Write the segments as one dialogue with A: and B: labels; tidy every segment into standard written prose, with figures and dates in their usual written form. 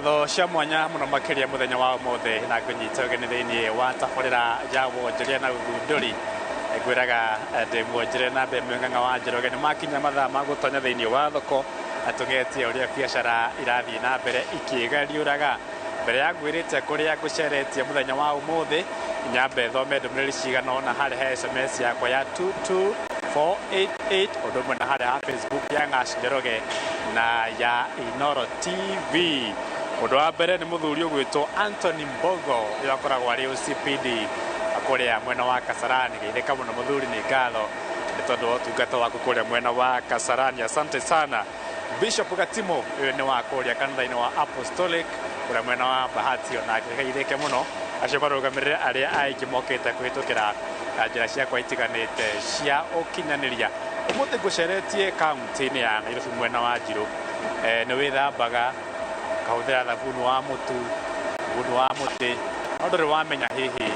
A: Ngatho cia mwanya muno makiria muthenya wa umuthi na ngũnyita ũgeni thĩinĩ wa tabarĩra ya wonjoria na ũthundũri. Ngwĩraga ndĩ mwonjore na mbe Ng'ang'a wa Njoroge. Nĩ makinya mathaa ma gũtonya thĩinĩ wa thoko tũgetie ũrĩa biacara irathiĩ na mbere ikĩgariũraga. Mbere ya ngwĩrĩte kũrĩa ngũceretie mũthenya wa ũmũthĩ, nyambe thome ndũmĩrĩri cigana ũna harĩa he SMS yakwa ya 22488, ũndũ ũmwe na harĩa ha Facebook ya Ng'ash Njoroge na ya Inoro TV. Ũndũ wa mbere nĩ mũthuri ũgwĩtwo Anthony Mbogo, ũrĩa akoragwo arĩ OCPD kũrĩa mwena wa Kasarani. Geithĩka mũno mũthuri, nĩ ngatho nĩ tondũ wa ũtungata waku kũrĩa mwena wa Kasarani, asante sana. Bishop Gatimo, ũyũ nĩ wa kũrĩa kanitha-inĩ wa Apostolic kũrĩa mwena wa Bahati, onake geithĩke mũno. Acio marũgamĩrĩre arĩa aingĩ mokĩte kũhĩtũkĩra njĩra ciakwa itiganĩte cia ũkinyanĩria. Ũmũthĩ ngũceretie kaunti-inĩ ya Nairobi mwena wa Njirũ. Nĩ wĩthambaga ũkahũthĩra thabuni wa mũtu, thabuni wa mũtĩ, no ndũrĩ wamenya hihi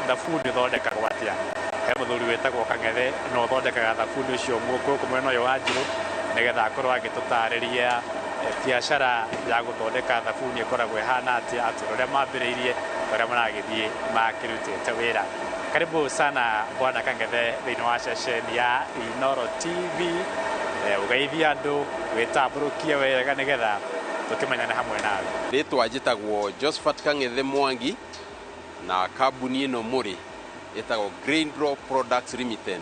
A: thabuni ũthondekagwo atĩa. He mũthuri wĩtagwo Kang'ethe na ũthondekaga thabuni ũcio gũkũ mwena ũyũ wa Njirũ, nĩgetha akorwo agĩtũtarĩria biacara ya gũthondeka thabuni ĩkoragwo ĩhana atĩa, atwĩre ũrĩa mambĩrĩirie, ũrĩa maragĩthiĩ makĩrutĩte wĩra. Karibu sana Bwana Kang'ethe thĩinĩ wa ceceni ya Inoro TV. Ũgeithie andũ, wĩtambũrũkie wega nĩgetha tũkĩmenyane hamwe nawe.
B: Rĩtwa njĩtagwo Josephat Kang'ethe Mwangi, na kambuni ĩno mũrĩ ĩtagwo Green Drop Products Limited,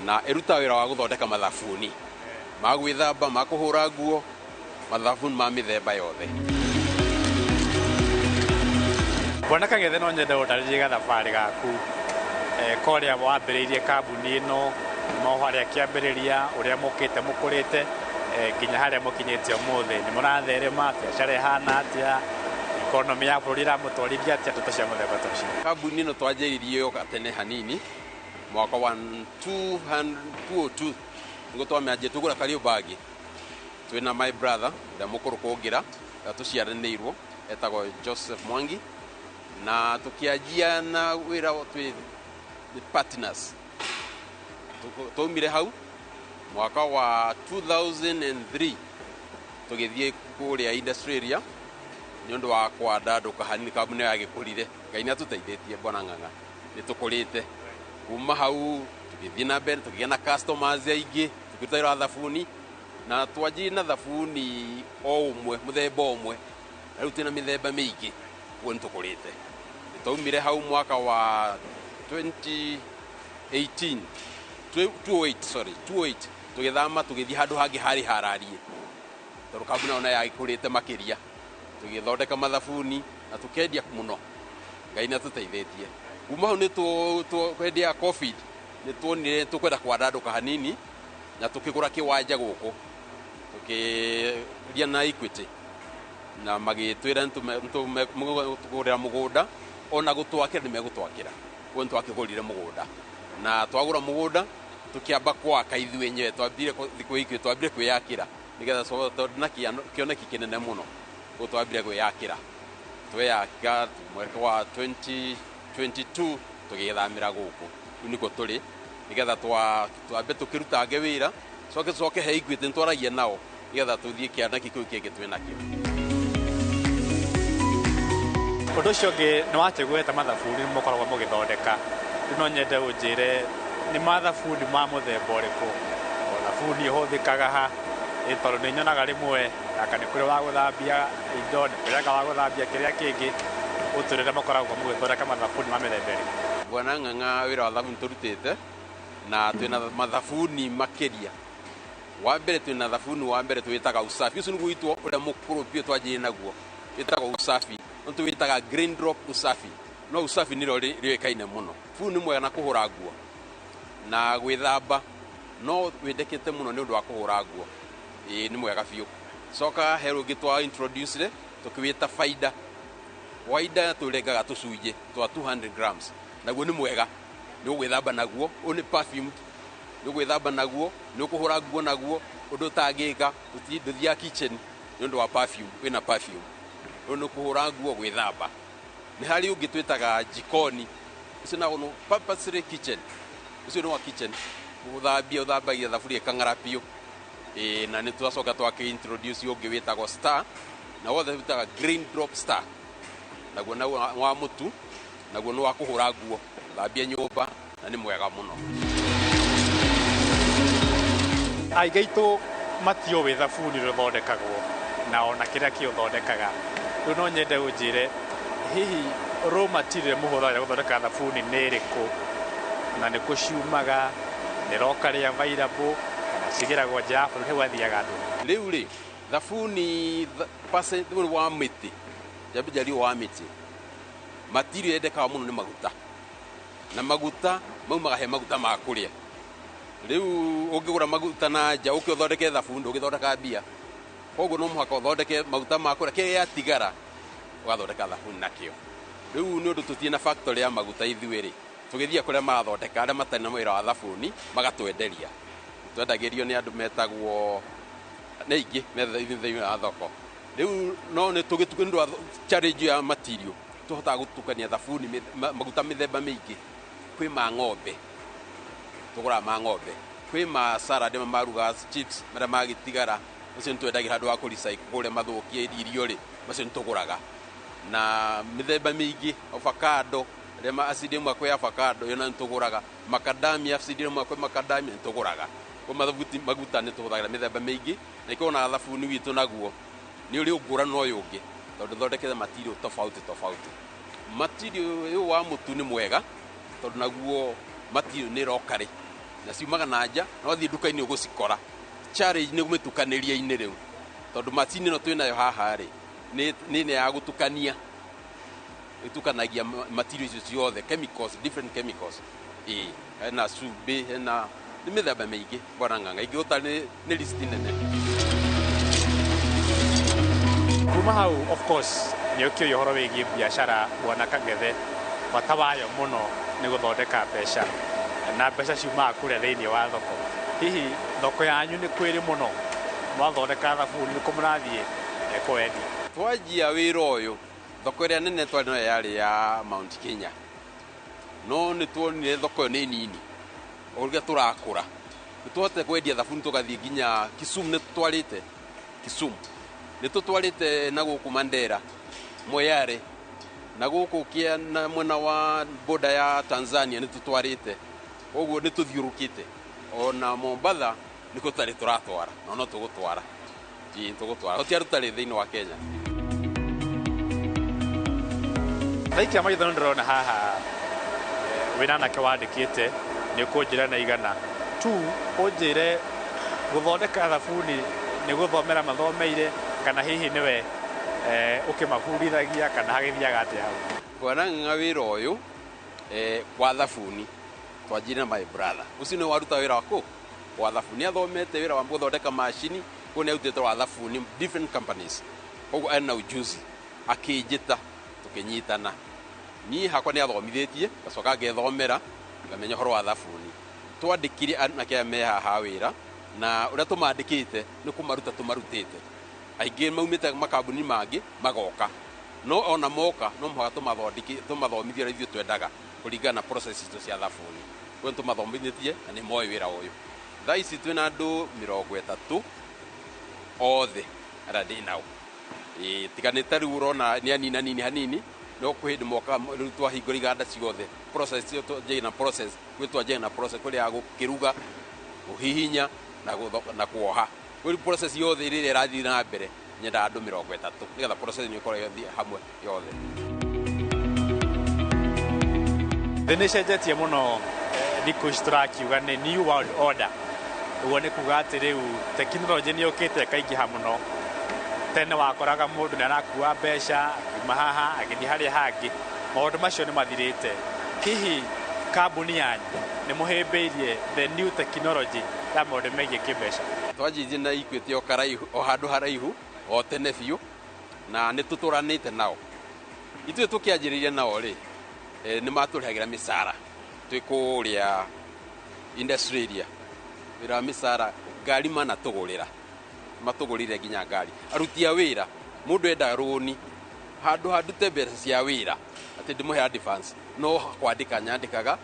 B: na ĩrutaga wĩra wa gũthondeka mathabuni ma gwĩthamba, ma kũhũra nguo, mathabuni ma mĩthemba yothe.
A: Bwana Kang'ethe, no nyende ũndarĩrie gathabarĩ gaku korĩa wambĩrĩirie kambuni ĩno, no harĩa kĩambĩrĩria, ũrĩa mũkĩte mũkũrĩte nginya harĩa mũkinyĩte ũmũthĩ. Nĩ mũratherema, biacara ĩhana atĩa, economy ya bũrũri ĩramũtwarithia atĩa, ndeto cia mũthemba ta ũcio.
B: Kambuni ĩno twanjĩrĩirie yo gatene hanini mwaka wa 2002, nĩguo twamĩanjia tũgũra Kariobangi twĩna my brother ũrĩa mũkũrũ kũngĩra, ũrĩa tũciaranĩirwo, etagwo Joseph Mwangi, na tũkĩanjia na wĩra twĩ partners. Twaumire hau mwaka wa 2003 tũgĩthiĩ kũrĩa industry area nĩ ũndũ wa kwandandũka hanini. Kambuni ĩyo yagĩkũrire. Ngai nĩ atũteithĩtie, Bwana Ng'ang'a, nĩ tũkũrĩte. Kuma hau tũgĩthiĩ na mbere, tũkĩgĩa na customers aingĩ, tũkĩruta wĩra wa thabuni, na twanjirie na thabuni o ũmwe, mũthemba ũmwe, na rĩu twĩna mĩthemba mĩingĩ, koguo nĩ tũkũrĩte. Nĩ twaumire hau mwaka wa 2018, 208, sorry, 208, tũgĩthama tũgĩthiĩ handũ hangĩ harĩ hararie, tondũ kambuni ĩyo yagĩkũrĩte makĩria. Tũgĩthondeka mathabuni na tũkendia mũno. Ngai nĩ atũteithĩtie. Kuma hau nĩ hĩndĩ ya COVID nĩ tuonire tũkwenda kwandandũka hanini, na tũkĩgũra kĩwanja gũkũ, tũkĩria na Equity na magĩtwĩra nĩtũgũrĩra mũgũnda, ona gũtwakĩra nĩ megũtwakĩra. Koguo nĩ twakĩgũrire mũgũnda, na twagũra mũgũnda tũkĩamba gwaka ithuĩ enyewe. Twambire thikũ ikĩ twambire kwĩyakĩra nĩgetha, tondũ na kĩoneki kĩnene mũno, koguo twambire gwĩyakĩra. Tweyaka mwaka wa 2022 tũgĩthamĩra gũkũ. Rĩu nĩkuo tũrĩ, nĩgetha twambe tũkĩrutange wĩra, coke tũcoke he Equity nĩtwaragia nao, nĩgetha tũthiĩ kĩoneki kĩu kĩngĩ twĩ nakĩo.
A: Ũndũ ũcio ũngĩ nĩ wakĩgweta mathabuni mũkoragwo mũgĩthondeka. Rĩu no nyende ũnjĩre nĩ mathabuni ma mũthemba ũrĩkũ, o thabuni ũhũthĩkaga ha, tondũ nĩ nyonaga rĩmwe anga nĩ kũrĩ wa gũthambia indo, nĩ kũrĩ anga wa gũthambia kĩrĩa kĩngĩ. Ũtũrĩre mũkoragwo mũgĩthondeka mathabuni ma mĩthemba ĩrĩkũ?
B: Bwana Ng'ang'a, wĩra wa thabuni tũrutĩte na twĩna mathabuni makĩria. Wa mbere, twĩna thabuni wa mbere twĩtaga Usafi. Ũcio nĩguo witũ ũrĩa mũkũrũ biũ twanjirie naguo, wĩtagwo Usafi, no tũwĩtaga Green Drop Usafi, no Usafi nĩrĩo rĩũĩkaine mũno. Thabuni nĩ mwega na kũhũra nguo na gwĩthamba, no wendekete mũno nĩ ũndũ wa kũhũra nguo. Ĩĩ, nĩ mwega biũ. Coka he rũngĩ twa introduce tũkĩwĩta Faida. Waida tũrengaga tũcunjĩ twa 200 grams, naguo nĩ mwega, nĩ ũgwĩthamba naguo. Ũyũ nĩ perfumed, nĩ ũgwĩthamba naguo, nĩ ũkũhũra nguo naguo, ũndũ ũtangĩka ndũthiaga kitchen nĩ ũndũ wa perfume, wĩna perfume. Ũyũ nĩ kũhũra nguo, gwĩthamba. Nĩ harĩ ũngĩ twĩtaga Jikoni. Ũcio naguo no purposely kitchen, ũcio nĩ wa kitchen, gũthambia, ũthambagia thaburia ĩkang'ara biũ. Ĩĩ, na nĩ twacoka twakĩ introduce ũngĩ wĩtagwo Star. Na wothe wĩtaga Green Drop Star, naguo na wa mũtu, naguo nĩ wa kũhũra nguo, thambia nyũmba, na nĩ mwega mũno.
A: Aingĩ aitũ matiũĩ thabuni ũrĩa ũthondekagwo na ona kĩrĩa kĩũthondekaga. Rĩu no nyende ũnjĩre hihi raw material mũhũthagĩra gũthondeka thabuni nĩ ĩrĩkũ, na nĩ kũ ciumaga, nĩ locally available kana cigĩragwo nja ya bũrũri, hau athiaga andũ?
B: Rĩu rĩ, thabuni percent wa mĩtĩ, njambe njarie wa mĩtĩ, material yendekaga mũno nĩ maguta, na maguta maumaga he maguta ma kũrĩa. Rĩu ũngĩgũra maguta na nja ũke ũthondeke thabuni, ndũngĩthondeka mbia. Koguo no mũhaka ũthondeke maguta ma kũrĩa, kĩrĩa gĩatigara ũgathondeka thabuni nakĩo. Rĩu nĩ ũndũ tũtirĩ na factory ya maguta ithuĩ rĩ, tũgĩthiĩ kũrĩa marathondeka, arĩa matarĩ na wĩra wa thabuni magatwenderia. Twendagĩrio nĩ andũ metagwo nĩ aingĩ me thĩinĩ wa thoko. Rĩu no nĩ tũgĩtuka nĩ ũndũ wa challenge ya material, tũhotaga gũtukania thabuni maguta mĩthemba mĩingĩ. Kwĩ ma ng'ombe, tũgũraga ma ng'ombe, kwĩ ma salad marugaga chips marĩa magĩtigara, macio nĩ twendagĩra handũ wa kũ recycle kũrĩa mathũkie irio rĩ, macio nĩ tũgũraga. Na mĩthemba mĩingĩ, avocado, rĩa acid ĩmwe kwĩ avocado ĩyo nĩ tũgũraga, macadamia acid ĩmwe kwĩ macadamia nĩ tũgũraga. Kwa maguta nĩ tũhũthagĩra mĩthemba mĩingĩ, na ĩkorwo na thabuni witũ naguo nĩ ũrĩ ngũrani na ũyũ ũngĩ, tondũ thondekete material tofauti tofauti. Material ũyũ wa mũtu nĩ mwega tondũ naguo material nĩ locally na ciumaga na nja, na wathiĩ nduka-inĩ ũgũcikora. Challenge nĩ mĩtukanĩrie-inĩ rĩu, tondũ macini ĩno twĩnayo haha rĩ, nĩ nĩ ya gũtukania, ĩtukanagia material icio ciothe, chemicals, different chemicals. Ĩĩ, hena cumbĩ, hena nĩ mĩthemba mĩingĩ, bwana Ng'ang'a, ingĩgũta nĩ list nene.
A: Kuma hau, of course, nĩ ũkĩũĩ ũhoro wĩgiĩ biacara, bwana Kang'ethe, bata wayo mũno nĩ gũthondeka mbeca, na mbeca ciumaga kũrĩa thĩinĩ wa thoko. Hihi thoko yanyu nĩ kwĩrĩ mũno, mwathondeka thabuni nĩ kũ mũrathiĩ kwendia?
B: Twanjia wĩra ũyũ, thoko ĩrĩa nene twarĩ nayo yarĩ ya Mount Kenya, no nĩ tuonire thoko ĩyo nĩ nini. O ũrĩa tũrakũra nĩ tũhotete kwendia thabuni tũgathiĩ nginya Kisumu, nĩ tũtwarĩte Kisumu, nĩ tũtwarĩte na gũkũ Mandera, Moyale, na gũkũ kia na mwena wa border ya Tanzania nĩ tũtwarĩte. Koguo nĩ tũthiũrũkĩte, ona Mombatha nĩkuo tũtarĩ tũratwara, no no tũgũtwara, ĩĩ tũgũtwara, gũtirĩ tũtarĩ thĩinĩ wa Kenya.
A: Thaikia maitho nĩ ndĩrona haha wĩna anake wandĩkĩte, nĩ ũkũnjĩra na igana tu ũnjĩre gũthondeka thabuni nĩ gũthomera mathomeire, kana hihi nĩwe ũkĩmabundithagia, kana hagĩthiaga atĩa hau?
B: Bwana Ng'ang'a, wĩra ũyũ wa thabuni twanjirie na my brother ũcio nĩ waruta wĩra wa kũ wa thabuni, athomete wĩra wa gũthondeka macini, koguo nĩ arutĩte wa thabuni different companies, koguo ena ujuzi. Akĩnjĩta tũkĩnyitana, niĩ hakwa nĩ athomithĩtie, ngacoka ngethomera ngamenya ũhoro wa thabuni. Twandĩkire anake aya me haha wĩra, na ũrĩa tũmandĩkĩte nĩ kũmaruta tũmarutĩte. Aingĩ maumĩte makambuni mangĩ magoka, no ona moka no mũhaka tũmathomithie ũrĩa ithuĩ twendaga kũringana na process citũ cia thabuni. Koguo nĩ tũmathomithĩtie na nĩ moĩ wĩra ũyũ. Thaa ici twĩna andũ 30 othe arĩa ndĩ nao. Ĩĩ, tiga nĩ ta rĩu ũrona nĩ anini anini hanini, no kwĩ hĩndĩ mokaga. Rĩu twahingũra iganda ciothe, process cio twanjagia na process, kwĩ twanjagia na process kũrĩa ya gũkĩruga, kũhihinya na kuoha. Rĩu process yothe rĩrĩa ĩrathiĩ na mbere, nyendaga andũ 30 nĩgetha process ĩno ĩkorwo yothe hamwe yothe.
A: Thĩ nĩ ĩcenjetie mũno thikũ ici, tũrakiuga nĩ new world order. Ũguo nĩ kuga atĩ rĩu tekinoronjĩ nĩ yũkĩte ĩkaingĩha mũno. Tene wakoraga mũndũ nĩ arakua mbeca akiuma haha agĩthiĩ harĩa hangĩ, maũndũ macio nĩ mathirĩte. Hihi kambuni yanyu nĩ mũhĩmbĩirie the new technology ya maũndũ megiĩ kĩmbeca?
B: Twanjirie na Equity o karaihu, o handũ haraihu o tene biũ, na nĩ tũtũranĩte nao. Ithuĩ tũkĩanjĩrĩria nao rĩ, nĩ matũrĩhagĩra mĩcara twĩ kũrĩa industry area, wĩra wa mĩcara, ngari manatũgũrĩra, matũgũrĩire nginya ngari. Aruti a wĩra, mũndũ enda rũni, handũ handute mbeca cia wĩra atĩ ndĩmũhe advance, no kwandĩka nyandĩkaga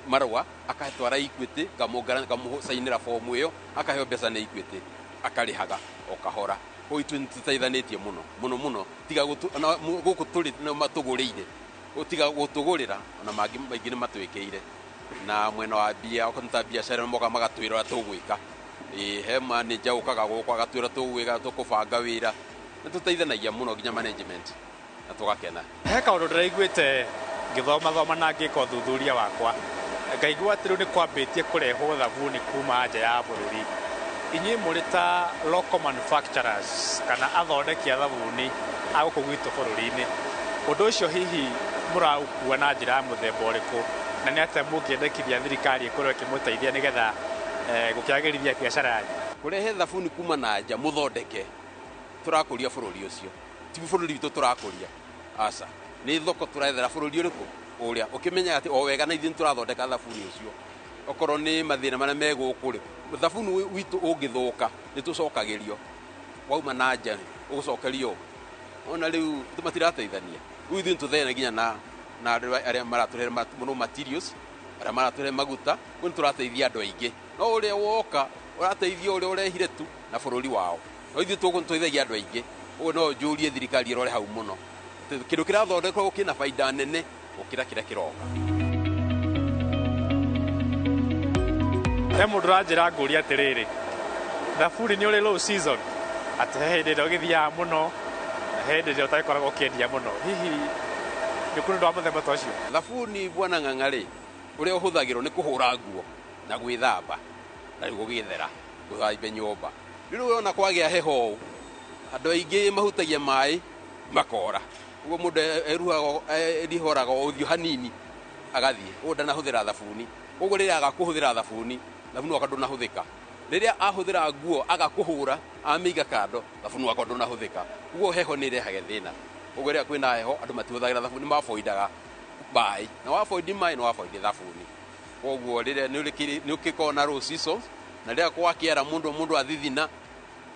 B: marũa akatwara Equity, ngamũcainĩra fomu ĩyo, akaheo mbeca nĩ Equity, akarĩhaga o kahora. Koguo ithuĩ nĩtũteithanĩtie mũno mũno mũno, tiga gũkũ tũrĩ nĩ matũgũrĩire, tiga gũtũgũrĩra ona mangĩ maingĩ nĩ matwĩkĩire. Na mwena wa mbia, okorwo nĩ ta biacara nĩ mokaga magatwĩra ũrĩa tũgwĩka. Ĩĩ he manager ũkaga gũkũ agatwĩra tũgwĩka, tũkũbanga wĩra. Nĩ tũteithanagia mũno nginya management na tũgakena.
A: He kaũndũ ndĩraiguĩte ngĩthomathoma na ngĩka ũthuthuria wakwa, ngaigua atĩ rĩu nĩ kwambĩtie kũrehwo thabuni kuma nja ya bũrũri. Inyuĩ mũrĩ ta local manufacturers kana athondeki a thabuni a gũkũ gwitũ bũrũri-inĩ, ũndũ ũcio hihi mũraũkua na njĩra ya mũthemba ũrĩkũ, na nĩ atĩa mũngĩendekithia thirikari ĩkorwo ĩkĩmũteithia nĩgetha gũkĩagĩrithia biacara yanyu?
B: Kũrehe thabuni kuma na nja mũthondeke, tũrakũria bũrũri ũcio, ti bũrũri witũ tũrakũria, aca, nĩ thoko tũrethera bũrũri ũrĩkũ ũrĩa ũkĩmenyaga atĩ o wega na ithuĩ nĩtũrathondeka thabuni ũcio. Okorwo nĩ mathĩna marĩa me gũkũ rĩ, thabuni witũ ũngĩthũka nĩ tũcokagĩrio, wauma na nja ũgũcokerio. Ona rĩu matirateithania, rĩu ithuĩ nĩtũthene nginya na andũ arĩa maratũhe mũno materials, arĩa maratũhe maguta, rĩu nĩtũrateithia andũ aingĩ. No ũrĩa woka ũrateithia ũrĩa ũrehire tu na bũrũri wao, no ithuĩ tũteithagia andũ aingĩ. Ũguo no njũrie thirikari ĩrore hau mũno, kĩndũ kĩrathondekwo kĩna baida nene gũkĩra kĩrĩa kĩroka.
A: He mũndũ ũranjĩra ngũria atĩrĩrĩ, thabuni nĩ ũrĩ low season, atĩ he hĩndĩ ĩrĩa ũgĩthiaga mũno na he hĩndĩ ĩrĩa ũtagĩkoragwo ũkĩendia mũno. Hihi nĩ kũrĩ ũndũ wa mũthemba ta ũcio?
B: Thabuni bwana Ng'ang'a rĩ, ũrĩa ũhũthagĩrwo nĩ kũhũra nguo na gwĩthamba na rĩu gũgĩthera, gũthambia nyũmba. Rĩu wona kwagĩa heho ũũ, andũ aingĩ mahutagia maĩ makora, ũguo mũndũ erihoraga ũthiũ hanini agathiĩ, ũguo ndanahũthĩra thabuni. Ũguo rĩrĩa aga kũhũthĩra thabuni, thabuni wakwa ndũnahũthĩka. Rĩrĩa ahũthĩra nguo aga kũhũra amĩiga kando, thabuni wakwa ndũnahũthĩka. Ũguo heho nĩ ĩrehaga thĩna. Ũguo rĩrĩa kwĩna heho andũ matihũthagĩra thabuni, maboindaga maĩ, na waboindi maĩ nĩ waboindi thabuni. Koguo rĩrĩa nĩ ũkĩkoragwo na low seasons, na rĩrĩa gwakĩara mũndũ athithina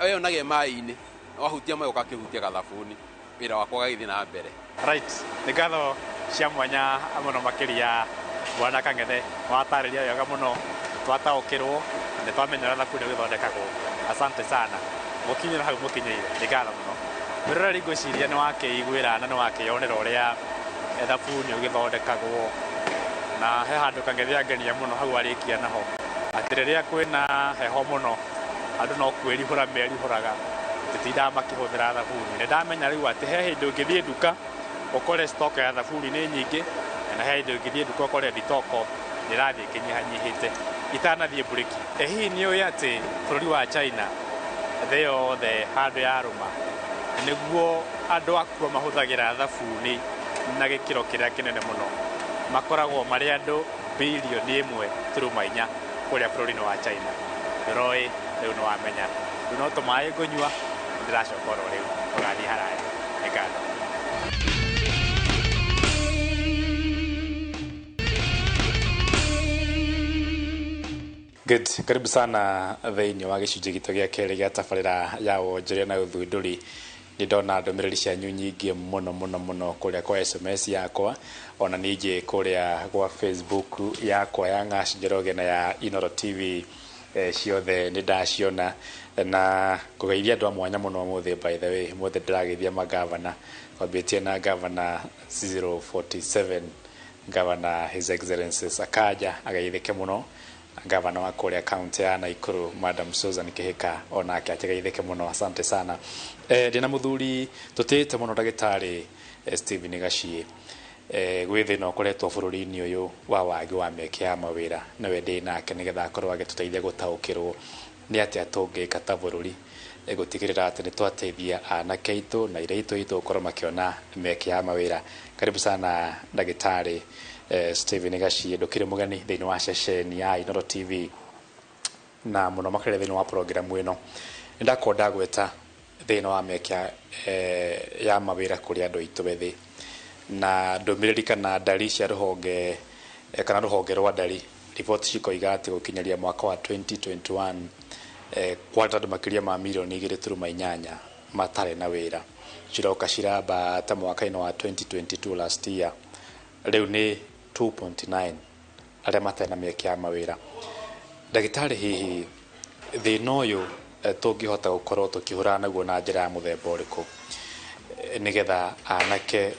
B: weyonage maĩ-inĩ, na wahutia maĩ ũgakĩhutia gathabuni, wĩra wakwa ũgagĩthiĩ na mbere.
A: Right, nĩ ngatho cia mwanya mũno makĩria bwana Kang'ethe, watarĩria wega mũno, twataũkĩrwo na nĩtwamenya ũrĩa thabuni ũgĩthondekagwo. Asante sana, mũkinyĩre hau mũkinyĩire, nĩ ngatho mũno. Mwĩroreri ngwĩciria nĩ wakĩiguĩra na nĩ wakĩyonera ũrĩa thabuni ũgĩthondekagwo, na he handũ Kang'ethe angenia mũno hau arĩkia naho, atĩ rĩrĩa kwĩna heho mũno andũ no kwĩrihũra merihũraga, tũtindaga makĩhũthĩra thabuni. Nĩ ndamenya rĩu atĩ he hĩndĩ ũngĩthiĩ nduka ũkore stock ya thabuni nĩ nyingĩ, na he hĩndĩ ũngĩthiĩ nduka ũkore thitoko nĩ ĩrathiĩ ĩkĩnyihanyihĩte. Itanathiĩ mburĩki, hihi nĩ ũĩ atĩ bũrũri wa China thĩ yothe handũ yarũma nĩguo andũ akuo mahũthagĩra thabuni na gĩkĩro kĩrĩa kĩnene mũno, makoragwo marĩ andũ bilioni 1.4 kũrĩa bũrũri-inĩ wa China. Ndũroĩ rĩu nĩ wamenya, rĩu no tũmaĩ ngũnyua, ndĩracoka oro rĩu, ũgathiĩ haraya. Nĩ ngatho. Good. Karibu sana thĩinĩ wa gĩcunjĩ gitũ gĩa kerĩ gĩa tabarĩra ya wonjoria na ũthundũri. Nĩ ndona ndũmĩrĩri cianyu nyingĩ mũno mũno mũno kũrĩa kwa SMS yakwa, ona ningĩ kũrĩa gwa Facebook yakwa ya Ng'ash Njoroge na ya Inooro TV, ciothe nĩ ndaciona, na kũgeithia andũ a mwanya mũno ũmũthĩ. By the way, ũmũthĩ ndĩrageithia magavana, kwambĩtie na gavana 047, gavana His Excellency Sakaja ageithĩke mũno, gavana wa kũrĩa kaunti ya Nakuru Madam Susan Kihika onake akĩgeithĩke mũno, asante sana. Ndĩna mũthuri tũtĩĩte mũno ndagĩtarĩ Stephen Gachie, gwĩ thĩna ũkoretwo bũrũri-inĩ ũyũ wa wagi wa mĩeke ya mawĩra, nĩwe ndĩ nake nĩgetha akorwo agĩtũteithia gũtaũkĩrwo nĩ atĩa tũngĩka ta bũrũri gũtigĩrĩra atĩ nĩ twateithia anake aitũ na airĩtu aitũ gũkorwo makĩona mĩeke ya mawĩra. Karibu sana ndagĩtarĩ Stephen Gachie, ndũkĩrĩ mũgeni thĩinĩ wa ceceni ya Inooro TV na mũno makĩria thĩinĩ wa programu ĩno. Nĩ ndakorwo ndagweta thĩna wa mĩeke ya mawĩra kũrĩ andũ aitũ ethĩ, na ndũmĩrĩri kana ndari cia rũhonge kana rũhonge rwa ndari, riboti cikoiga atĩ gũkinyĩria mwaka wa 2021 kwarĩ andũ makĩria ma milioni 2.8 matarĩ na wĩra. Ciroka cirambata mwaka-inĩ wa 2022 last year, rĩu nĩ 2.9 arĩa matarĩ na mĩeke ya mawĩra. Ndagĩtarĩ, hihi thĩna ũyũ Tũngĩhota gũkorwo tũkĩhũrana naguo na njĩra ya mũthemba ũrĩkũ, nĩgetha anake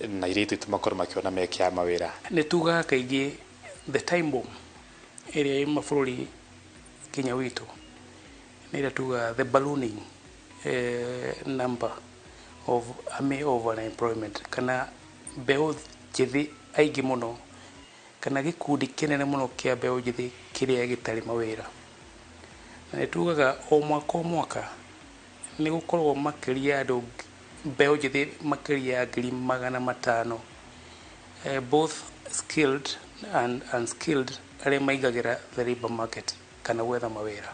A: na airĩtu aitũ makorwo makĩona mĩeke ya mawĩra?
C: Nĩ tugaga kaingĩ the time bomb ĩrĩa ĩ mabũrũri nginya witũ nĩ ĩrĩa tugaga the ballooning number of army of unemployment, kana mbeũ njĩthĩ aingĩ mũno, kana gĩkundi kĩnene mũno kĩa mbeũ njĩthĩ kĩrĩa gĩtarĩ mawĩra. Na nĩ tugaga o mwaka o mwaka nĩ gũkoragwo makĩria andũ mbeũ njĩthĩ makĩria ya 500,000, both skilled and unskilled, arĩa maingagĩra the labor market kana gwetha mawĩra.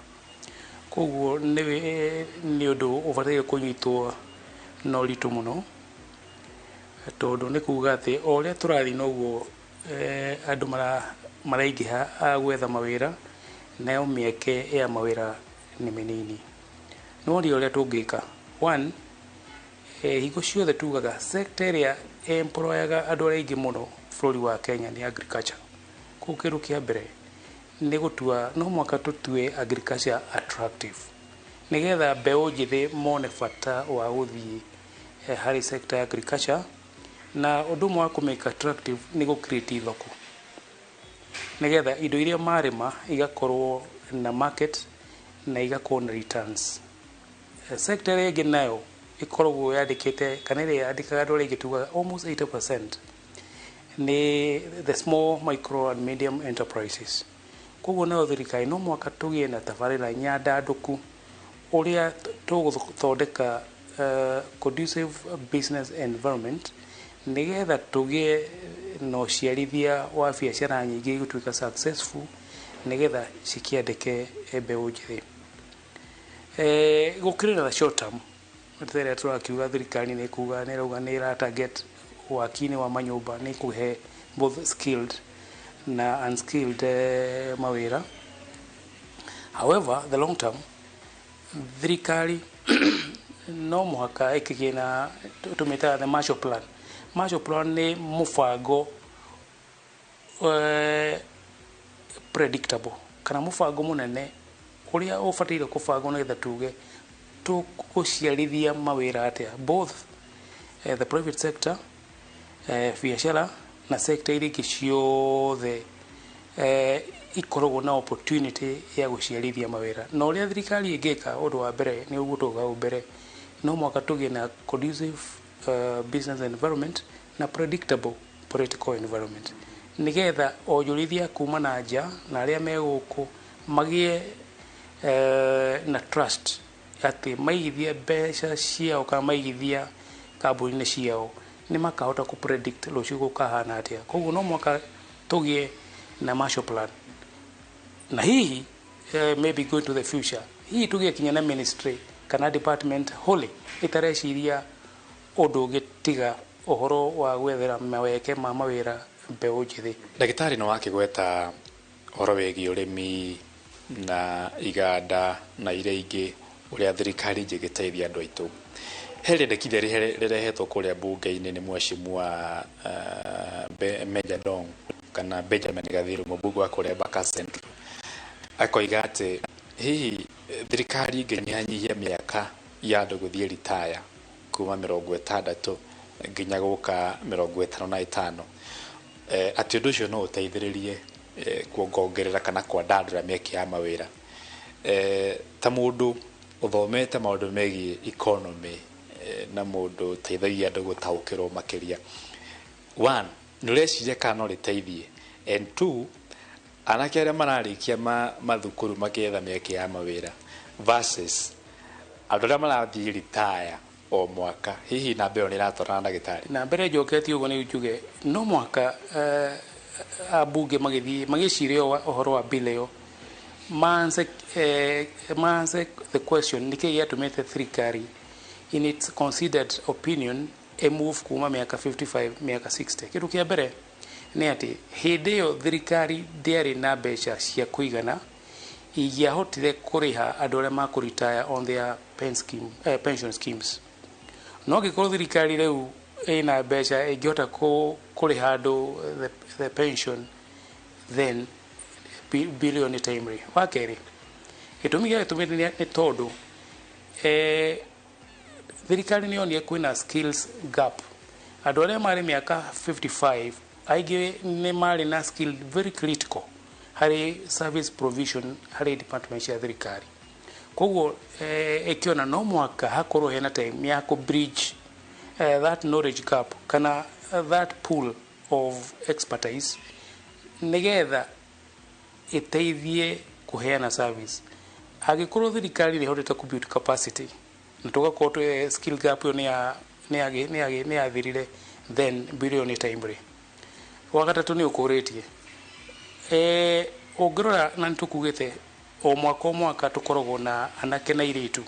C: Koguo nĩ ũndũ ũbataire kũnyitwo na ũritũ mũno, tondũ nĩ kuga atĩ o ũrĩa tũrathiĩ noguo andũ maraingĩha a gwetha mawĩra, nayo mĩeke ya mawĩra nĩ mĩnini. No rĩ, ũrĩa tũngĩka, one, hingo ciothe tugaga sector ĩrĩa employaga andũ arĩa aingĩ mũno bũrũri wa Kenya nĩ agriculture. Koguo kĩndũ kĩa mbere nĩ gũtua, no mũhaka tũtue agriculture attractive, nĩgetha mbeũ njĩthĩ mone bata wa gũthiĩ harĩ sector ya agriculture. Na ũndũ ũmwe wa kũmake attractive nĩ gũ create thoko, nĩgetha indo iria marĩma igakorwo na market na igakorwo na returns. Sector ĩrĩa ĩngĩ nayo ĩkoragwo yandĩkĩte, kana ĩrĩa yandĩkaga andũ arĩa aingĩ, tugaga almost 80%, nĩ the small, micro and medium enterprises. Koguo nayo thirikari no mũhaka tũgĩe na tabarĩra nyandandũku ũrĩa tũgũthondeka conducive business environment, nĩgetha tũgĩe na ũciarithia wa biacara nyingĩ igũtuĩka successful, nĩgetha cikĩandĩke mbeũ njĩthĩ. Gũkĩrĩ na short term ĩrĩa tũrakiuga thirikari nĩ kuga, nĩ ĩrauga nĩ ĩra target waki-inĩ wa manyũmba, nĩ kũhe both skilled na unskilled mawĩra. However, the long term, thirikari no mũhaka ĩkĩgĩe na tũmĩtaga the Marshall Plan. Marshall Plan nĩ mũbango predictable, kana mũbango mũnene ũrĩa ũbataire kũbangwo nĩgetha tuge tũgũciarithia mawĩra atĩa, both the private sector, biacara na sector iria ingĩ ciothe ikoragwo na opportunity ya gũciarithia mawĩra. Na ũrĩa thirikari ĩngĩka, ũndũ wa mbere nĩ ũguo tauga hau mbere, no mũhaka tũgĩe na conducive business environment na predictable political environment, nĩgetha onjorithia kuma na nja na arĩa me gũkũ magĩe na trust atĩ maigithia mbeca ciao kana maigithia kambuni-inĩ ciao nĩ makahota kũ predict rũciũ gũkahana atĩa. Koguo no mũhaka tũgĩe na Marshall Plan, na hihi maybe going to the future, hihi tũgĩe kinya na ministry kana department wholly ĩtareciria ũndũ ũngĩ tiga ũhoro wa gwethera maweke ma mawĩra mbeũ njĩthĩ.
A: Ndagĩtarĩ, nĩ wakĩgweta ũhoro wĩgiĩ ũrĩmi na iganda na iria ingĩ, ũrĩa thirikari ingĩgĩteithia andũ aitũ. He rĩendekithia rĩrehetwo kũrĩa mbunge-inĩ nĩ mheshimiwa Mejja Dong kana Benjamin Gathiru, mũmbunge wa kũrĩa Embakasi Central, akoiga atĩ hihi thirikari ĩngĩnyihanyihia mĩaka ya andũ gũthiĩ ritaya kuma 60 nginya gũka 55, atĩ ũndũ ũcio no ũteithĩrĩrie kuongongerera kana kwandandũra mĩeke ya mawĩra. Ta mũndũ ũthomete maũndũ megiĩ economy na mũndũ ũteithagia andũ gũtaũkĩrwo makĩria, one, nĩ ũreciria kana no rĩteithie? And two, anake arĩa mararĩkia mathukuru makĩetha mĩeke ya mawĩra versus andũ arĩa marathiĩ ritaya o mwaka, hihi namba ĩyo nĩ ĩratwarana, ndagĩtarĩ?
C: Na mbere njoketie ũguo, nĩ njuge no mũhaka ambunge magĩthiĩ magĩciria ũhoro wa bill ĩyo maanse the question nĩkĩ gĩatũmĩte thirikari in its considered opinion a move kuma mĩaka 55 mĩaka 60. Kĩndũ kĩa mbere nĩ atĩ hĩndĩ ĩyo thirikari ndĩarĩ na mbeca cia kũigana ingĩahotire kũrĩha andũ arĩa makũritaya on their pension schemes. No angĩkorwo thirikari rĩu ĩna mbeca ĩngĩhota kũrĩha andũ the pension, then bill ĩyo nĩ timely. Wa kerĩ, Gĩtũmi gĩa gĩtũmi nĩ tondũ thirikari nĩ yonire kwĩna skills gap. Andũ arĩa marĩ mĩaka 55 aingĩ nĩ marĩ na skill very critical harĩ service provision harĩ department cia thirikari. Koguo ĩkĩona no mũhaka hakorwo hena time ya kũ bridge that knowledge gap kana that pool of expertise, nĩgetha ĩteithie kũheana service. Angĩkorwo thirikari nĩ ĩhotete kũ build capacity na tũgakorwo twĩ skill gap ĩyo nĩ yathirire, then bill ĩyo nĩ timely. Wa gatatũ, nĩ ũkũrĩtie ũngĩrora na nĩ tũkugĩte o mwaka o mwaka tũkoragwo na anake na airĩtu,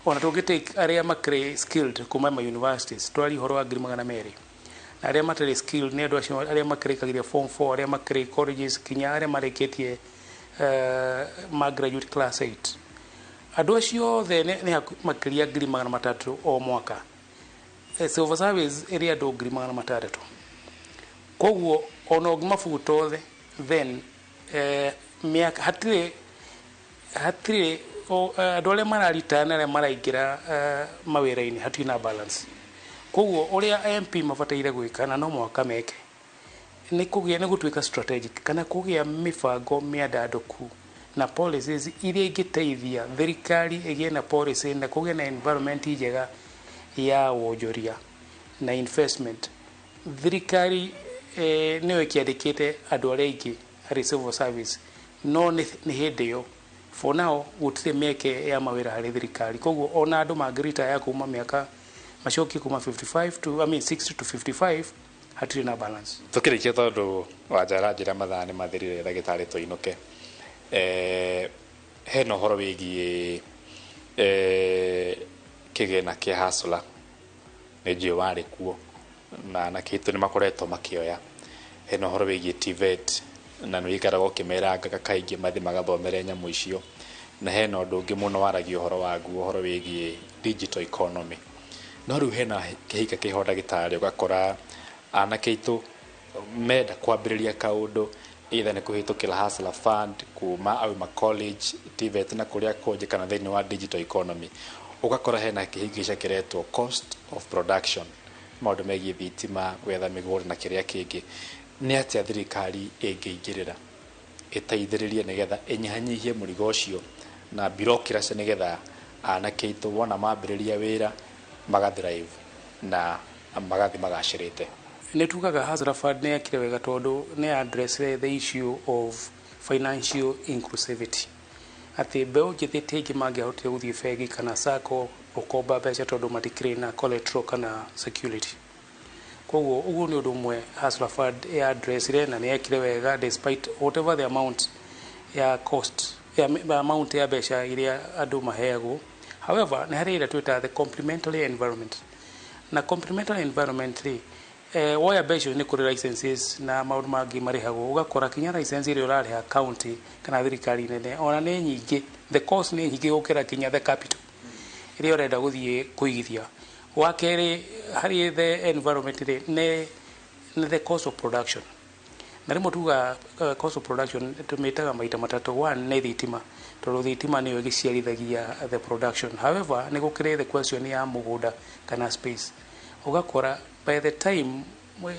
C: ona tũngĩ take arĩa makĩrĩ skilled kuma ma universities, twari ũhoro wa 200,000, na arĩa matarĩ skilled nĩ andũ acio arĩa makĩrĩkagiria form 4, arĩa makĩrĩ colleges, kinya arĩa marĩkĩtie ma graduate class 8. Andũ acio othe nĩ makĩria 300,000 o mwaka. Civil service ĩrĩ andũ 600,000. Koguo ona ũngĩmabuta othe, then mĩaka hatirĩ andũ arĩa mararitaya na arĩa maraingĩra mawĩra-inĩ, hatirĩ na balance. Koguo ũrĩa MP mabataire gwĩka, na no mũhaka meke, nĩ kũgĩa nĩ gũtuĩka strategic kana kũgĩa mĩbango mĩandandũku na policies iria ingĩteithia thirikari ĩgĩe na policy na kũgĩe na environment njega ya wonjoria na investment. Thirikari nĩyo ĩkĩandĩkĩte andũ arĩa aingĩ harĩ civil service, no nĩ hĩndĩ ĩyo for now gũtirĩ mĩeke ya mawĩra harĩ thirikari. Koguo ona andũ mangĩritaya kuma mĩaka macokie kuma 55 to, I mean, 60 to 55, hatirĩ na balance.
A: Tukĩrĩkia, tondũ Wanja njĩra mathaa nĩ mathirire, ndagĩtarĩ, tũinũke, hena ũhoro wĩgiĩ kĩgĩna kĩa Hustler. Nĩ njũĩ warĩ kuo na anake aitũ nĩ makoretwo makĩoya. Hena ũhoro wĩgiĩ TVET, na nĩ wĩikaraga ũkĩmerangaga kaingĩ mathiĩ magathomere nyamũ icio. Na hena ũndũ ũngĩ mũno waragia ũhoro waguo, ũhoro wĩgiĩ digital economy. No rĩu hena kĩhika kĩho, ndagĩtarĩ, ũgakora anake aitũ menda kwambĩrĩria kaũndũ, either nĩ kũhĩtũkĩra Hustler Fund kuma auma college, TVET na kũrĩa kũngĩ, kana thĩinĩ wa digital economy, ũgakora hena kĩhĩngĩca kĩretwo cost of production, maũndũ megiĩ thitima, gwetha mĩgũnda na kĩrĩa kĩngĩ. Nĩ atĩa thirikari ĩngĩingĩrĩra ĩteithĩrĩrie nĩgetha ĩnyihanyihie mũrigo ũcio na bureaucracy, nĩgetha anake aitũ wona mambĩrĩria wĩra magathrive na magathiĩ magacĩrĩte?
C: Nĩ tugaga Hustler Fund nĩ yakire wega tondũ nĩ address the issue of financial inclusivity, atĩ mbeũ njĩthĩ ti aingĩ mangĩahotire gũthiĩ bengi kana sacco gũkomba mbeca tondũ matikĩrĩ na collateral kana security. Koguo ũguo nĩ ũndũ ũmwe Hustler Fund ya addressire na nĩ yekire wega, despite whatever the amount ya cost ya amount ya mbeca iria andũ maheagwo. However, nĩ harĩ ĩrĩa twĩtaga the complementary environment, na complementary environment rĩ, woya mbeca nĩ kũrĩ licenses na maũndũ mangĩ marĩhagwo. Ũgakora kinya license ĩrĩa ũrarĩha county kana thirikari nene ona nĩ nyingĩ, the cost nĩ nyingĩ gũkĩra kinya the capital ĩrĩa ũrenda gũthiĩ kũigithia. Wa kerĩ harĩ the environment rĩ, nĩ the cost of production. Na rĩmwe tuga cost of production tũmĩtaga maita matatũ. One nĩ thitima, tondũ thitima nĩyo ĩgĩciarithagia the production. However, nĩ gũkĩrĩ the question ya mũgũnda kana space. Ũgakora by the time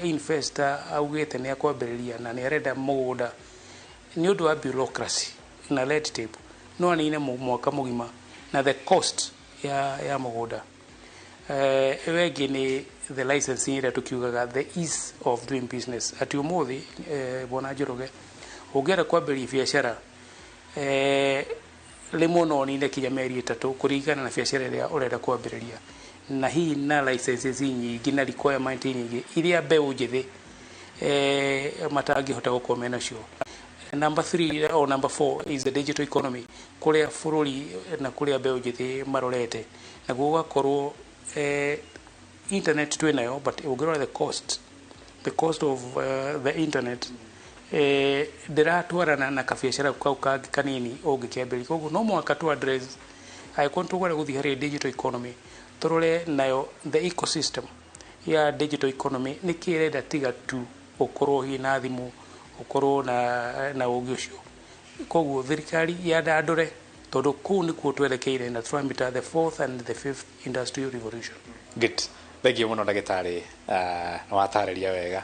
C: investor augĩte nĩ akwambĩrĩria na nĩ arenda mũgũnda, nĩ ũndũ wa bureaucracy na red tape no anine mwaka mũgima na the cost ya mũgũnda. Ĩyo ĩngĩ nĩ the licensing ĩrĩa tũkiugaga the ease of doing business, atĩ ũmũthĩ, bwana Njoroge, ũngĩenda kwambĩrĩria biacara, rĩmwe no ũnine kinya mĩeri 3 kũringana na biacara ĩrĩa ũrenda kwambĩrĩria, na hihi na licenses nyingĩ na requirement nyingĩ iria mbeũ njĩthĩ matangĩhota gũkorwo menacio. Number three or number four is the digital economy, kũrĩa bũrũri na kũrĩa mbeũ njĩthĩ marorete, naguo gũgakorwo internet twĩnayo, but ũngĩrora the cost of the internet ndĩratwarana na kabiacara kau kangĩ kanini ũngĩkĩambĩrĩria. Koguo no mũhaka tu address, angĩkorwo nĩ tũkwenda gũthiĩ harĩ digital economy, tũrore nayo the ecosystem ya digital economy nĩ kĩ ĩrenda, tiga tu ũkorwo hihi na thimũ, ũkorwo na ũgĩ ũcio. Koguo thirikari yandandũre Tondũ kũu nĩkuo twerekeire na tũramĩta the fourth and the fifth industrial revolution.
A: Good, thank you mũno ndagĩtarĩ. Nĩ watarĩria wega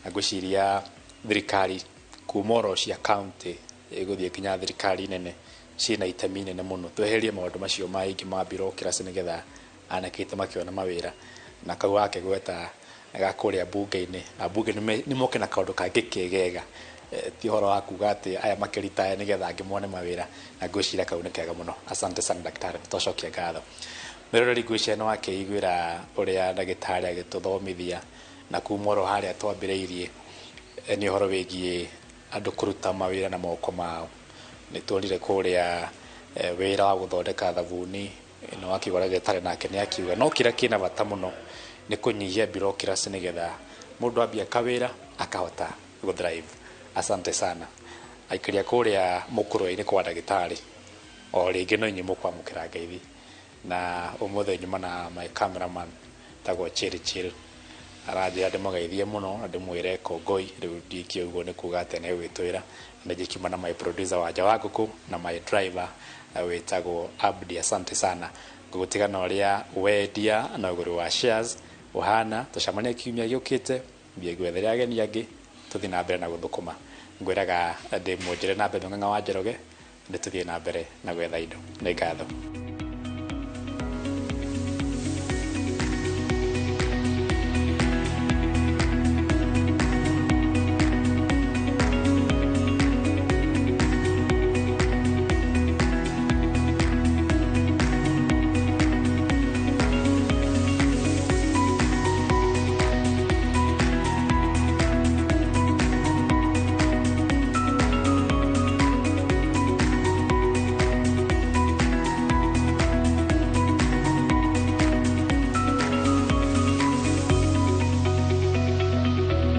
A: na ngwĩciria thirikari kuma oro cia county ĩgũthiĩ nginya thirikari nene ciĩna itemi nene mũno. Tweherie maũndũ macio maingĩ ma bureaucracy nĩgetha anake aitũ makĩona mawĩra. Na kau wakĩgweta ga kũrĩa mbunge-inĩ, ambunge nĩ moke na kaũndũ kangĩ kegega, ti ũhoro wa kuga atĩ aya makĩritaya nĩgetha angĩ mone mawĩra, na ngwĩciria kau nĩ kega mũno. Asante sana daktari, twacokia ngatho. Mwĩroreri, ngwĩciria nĩ wakĩiguĩra ũrĩa ndagĩtarĩ agĩtũthomithia na kuma oro harĩa twambĩrĩirie, nĩ ũhoro wĩgiĩ andũ kũruta mawĩra na moko mao. Nĩ tuonire kũrĩa wĩra wa gũthondeka thabuni nĩ wakiuga ndagĩtarĩ nake nĩ akiuga, no kĩrĩa kĩna bata mũno nĩ kũnyihia bureaucracy nĩgetha mũndũ ambia kawĩra akahota gũthrive. Asante sana. Aikaria kũrĩa mũkũrwe-inĩ kwa ndagĩtarĩ o rĩngĩ no inyuĩ mũkwamũkĩra ngeithi, na ũmũthĩ nyuma na my cameraman tagwo Chiri Chiri, aranjĩra ndĩmũgeithie mũno na ndĩmwĩre kongoi. Rĩu ndikĩ ũguo nĩ kuga atĩ nĩ gwĩtwĩra na njĩkiuma na my producer Wanja wa Ngũkũ na my driver wĩtagwo Abdi. Asante sana. Ngũgũtiga na ũrĩa wendia na ũgũri wa shares ũhana. Tũcemanie kiumia gĩũkĩte, thiĩ ngwethere ageni angĩ tũthiĩ na mbere na gũthũkũma. Ngwĩraga ndĩ mũnjĩre na mbere Ng'ang'a wa Njoroge, nĩ tũthiĩ na mbere na gwetha indo. Nĩ ngatho.